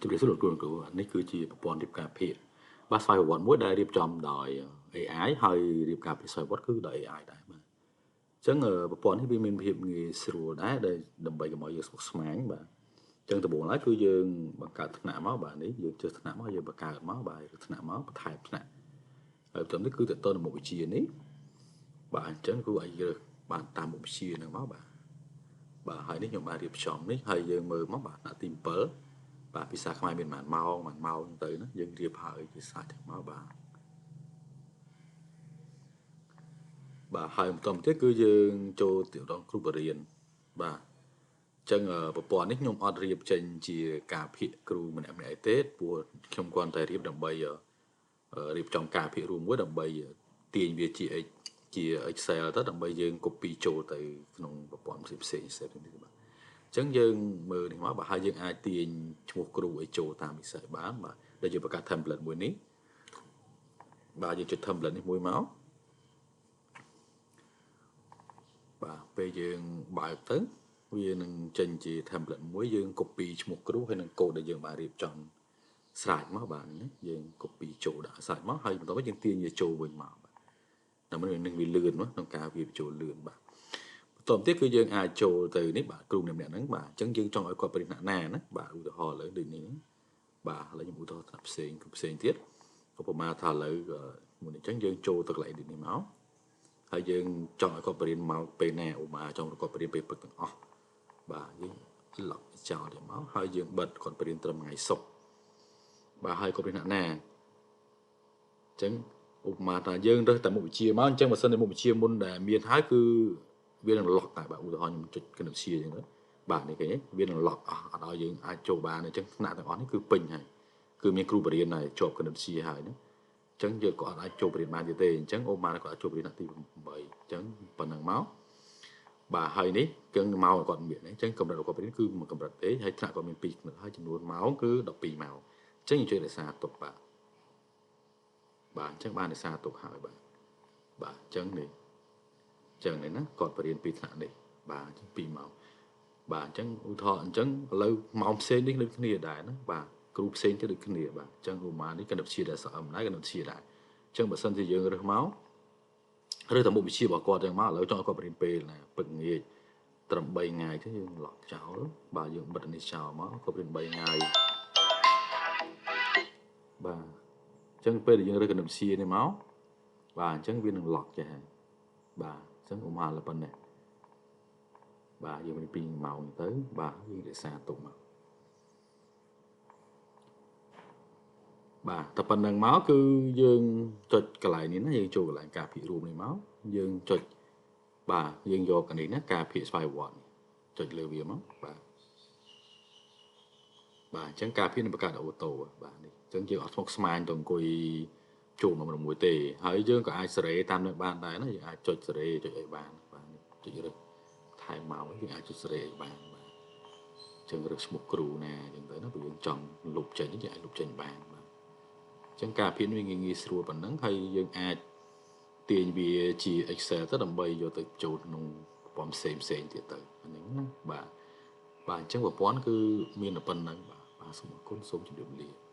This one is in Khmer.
ជម្រាបសួរលោកគ្រូលោកគ្រូនេះគឺជាប្រព័ន្ធរៀបការភាគបាទស្វ័យប្រវត្តិមួយដែលរៀបចំដោយ AI ហើយរៀបការភាគស្វ័យប្រវត្តិគឺដោយ AI ដែរបាទអញ្ចឹងប្រព័ន្ធនេះវាមានភាពងាយស្រួលដែរដែលដើម្បីកុំឲ្យយើងស្មុគស្មាញបាទអញ្ចឹងដំបូងឡើយគឺយើងបង្កើតថ្នាក់មកបាទនេះយើងជឿថ្នាក់មកយើងបង្កើតមកបាទថ្នាក់មកបន្ថែមថ្នាក់ហើយបន្ទាប់នេះគឺតទៅនឹងមុខវិជ្ជានេះបាទអញ្ចឹងគឺឲ្យរើសបានតាមមុខវិជ្ជាហ្នឹងមកបាទបាទហើយនេះខ្ញុំបានរៀបចំនេះហើយយើងមើលមកបាទថ្នាក់ទី7បាទភាសាខ្មែរមានប៉ុន្មានម៉ោងប៉ុន្មានម៉ោងទៅណាយើងរៀបហើយជាសាច់មកបាទបាទហើយបន្តមកទៀតគឺយើងចូលទៅដល់គ្រូបរិញ្ញាបាទអញ្ចឹងប្រព័ន្ធនេះខ្ញុំអត់រៀបចេញជាការភាគគ្រូម្នាក់ម្នាក់ទេព្រោះខ្ញុំគ្រាន់តែរៀបដើម្បីរៀបចំការភាគរួមមួយដើម្បីទាញវាជា Excel ទៅដើម្បីយើង copy ចូលទៅក្នុងប្រព័ន្ធផ្សេងផ្សេងផ្សេងនេះបាទអញ្ចឹងយើងមើលនេះមកបាទហើយយើងអាចទាញឈ្មោះគ្រូឲ្យចូលតាមវិស័យបានបាទដែលយើងបង្កើត template មួយនេះបាទយើងចុច template នេះមួយមកបាទពេលយើងបើកទៅវានឹងចេញជា template មួយយើង copy ឈ្មោះគ្រូហើយនឹងកូដដែលយើងបានរៀបចំស្រេចមកបាទនេះយើង copy ចូលដាក់ស្រេចមកហើយបន្ទាប់មកយើងទាញវាចូលវិញមកបាទដើម្បីនឹងវាលឿនមកក្នុងការវាបញ្ចូលលឿនបាទបន្តទៀតគឺយើងអាចចូលទៅនេះបាទគ្រូម្នាក់ៗហ្នឹងបាទអញ្ចឹងយើងចង់ឲ្យគាត់បរិញ្ញាណាណាបាទឧទាហរណ៍ឥឡូវដូចនេះបាទឥឡូវខ្ញុំឧទាហរណ៍ថ្នាក់ផ្សេងផ្សេងទៀតឧបមាថាឥឡូវមុនអញ្ចឹងយើងចូលទៅកន្លែងនេះមកហើយយើងចង់ឲ្យគាត់បរិញ្ញាមកពេលណាឧបមាចង់ឲ្យគាត់បរិញ្ញាពេលព្រឹកទាំងអស់បាទយើងលុបចោលទៅមកហើយយើងបិទគាត់បរិញ្ញាត្រឹមថ្ងៃសុក្របាទហើយគាត់បរិញ្ញាណាអញ្ចឹងឧបមាថាយើងរើសតែមុខវិជ្ជាមកអញ្ចឹងបើសិនជាមុខវិជ្ជាមុនដែលមានហើយគឺវានឹងឡុកតែបាទឧទាហរណ៍ខ្ញុំចុចគណិតវិទ្យាអញ្ចឹងទៅបាទនេះគេវានឹងឡុកអស់អត់ឲ្យយើងអាចចូលបានអញ្ចឹងថ្នាក់ទាំងអស់នេះគឺពេញហើយគឺមានគ្រូបរិញ្ញាហើយជាប់គណិតវិទ្យាហើយណាអញ្ចឹងយើងក៏អត់អាចចូលបរិញ្ញាបានទៀតទេអញ្ចឹងឧបមាគាត់អាចចូលបរិញ្ញាទី8អញ្ចឹងប៉ុណ្ណឹងមកបាទហើយនេះគឺម៉ោងគាត់មានអញ្ចឹងកម្រិតរបស់គាត់បរិញ្ញាគឺមួយកម្រិតទេហើយថ្នាក់គាត់មាន2កម្រិតហើយចំនួនម៉ោងគឺ12ម៉ោងអញ្ចឹងយើងជួយរក្សាទុកបាទបាទអញ្ចឹងបានរក្សាទុកហើយបាទបាទអញ្ចឹងនេះចឹងនេះណាគាត់បរៀនពីថ្នាក់នេះបាទអញ្ចឹង2ម៉ោងបាទអញ្ចឹងឧទាហរណ៍អញ្ចឹងឥឡូវម៉ោងផ្សេងនេះដូចគ្នាដែរណាបាទគ្រូផ្សេងទៀតដូចគ្នាបាទអញ្ចឹងឧមានេះគណិតវិទ្យាដែរសអមដែរគណិតវិទ្យាដែរអញ្ចឹងបើសិនជាយើងរើសមករើសតែមុខវិជ្ជារបស់គាត់ចឹងមកឥឡូវចង់ឲ្យគាត់បរៀនពេលណាពឹកងាយត្រឹម3ថ្ងៃទេយើងឡក់ចោលបាទយើងបិទនេះចោលមកគាត់បរៀន3ថ្ងៃបាទអញ្ចឹងពេលដែលយើងរើសគណិតវិទ្យានេះមកបាទអញ្ចឹងវានឹងឡក់ចេះហើយបាទអញ្ចឹងឧមាលប៉ុណ្ណេះបាទយើងមាន2ម៉ោងទៅបាទយើងរក្សាទុកមកបាទតែប៉ុណ្្នឹងមកគឺយើងចុចកន្លែងនេះណាយើងចូលកន្លែងការភាគរួមនេះមកយើងចុចបាទយើងយកអានេះណាការភាគស្វ័យប្រវត្តិចុចលើវាមកបាទបាទអញ្ចឹងការភាគនឹងបង្កើតអូតូបាទនេះអញ្ចឹងយើងអត់ស្មុគស្មាញទៅអង្គុយចូលមកមួយទេហើយយើងក៏អាចសេរីតាមនឹងបានដែរណាយើងអាចចុចសេរីចុចអីបានបាទនេះចុចរើសថែមមកយើងអាចចុចសេរីអីបានបាទអញ្ចឹងរើសឈ្មោះគ្រូណាអញ្ចឹងទៅណាព្រោះយើងចង់លុបចេញយើងអាចលុបចេញបានបាទអញ្ចឹងការភាគនេះងាយស្រួលប៉ុណ្ណឹងហើយយើងអាចទាញវាជា Excel ទៅដើម្បីយកទៅចូលក្នុងប្រព័ន្ធផ្សេងផ្សេងទៀតទៅអាហ្នឹងណាបាទបាទអញ្ចឹងប្រព័ន្ធគឺមានតែប៉ុណ្្នឹងបាទបាទសូមអរគុណសូមជម្រាបលា